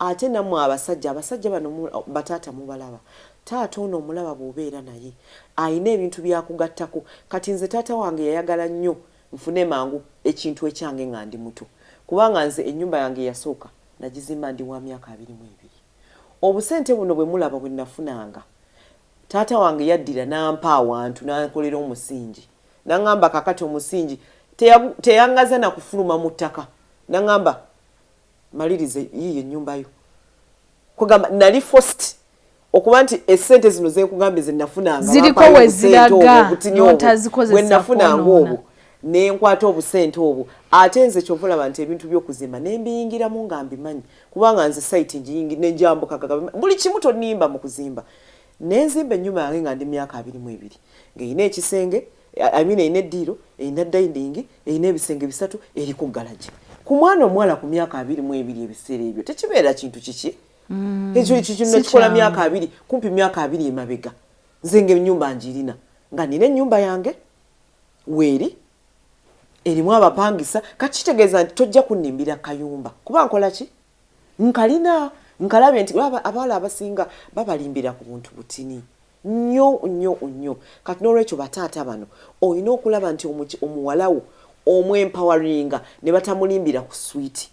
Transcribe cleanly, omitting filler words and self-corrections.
Ate nammwe abasajja, abasajja bano bataata mubalaba, taata ono omulaba bw'obeera naye ayina ebintu byakugattako. Kati nze taata wange yayagala nnyo nfune mangu ekintu ekyange nga ndi muto, kubanga nze ennyumba yange eyasooka nagizimba ndi wa myaka 22. Obusente buno bwe mulaba bwe nafunanga, taata wange yaddira n'ampa awantu n'ankolera omusingi, n'aŋŋamba kakati omusingi teyangaza na kufuluma mu ttaka, n'aŋŋamba malirize yiiyo ennyumba yo. Kugamba nali forced okuba nti esente zino zenkugambye zenafunanga ziriko weziraga bwe nafunanga obwo nenkwata obusente obwo. Ate nze kyova olaba nti ebintu by'okuzimba nembiyingiramu nga mbimanyi, kubanga nze site nenjambuka buli kimu, tonimba mu kuzimba. Nenzimba ennyumba yange nga ndi myaka 22, ng'erina ekisenge, I mean, erina eddiiro, erina dining, erina ebisenge bisatu, eriko garage. Ku mwana omuwala ku myaka 22, ebiseera ebyo tekibeera kintu kiki ekyo. Ekyo kino kikola myaka 20, kumpi myaka 20 emabega. Nze nga ennyumba ngirina, nga nina ennyumba yange weeri erimu abapangisa. Kati kitegeeza nti tojja kunnimbira kayumba kuba nkola ki, nkalina. Nkalabye nti abawala abasinga babalimbira ku buntu butini nnyo nnyo nnyo. Kati n'olwekyo bataata bano, olina okulaba nti omuwala wo omwempoweringa ne batamulimbira ku swiiti.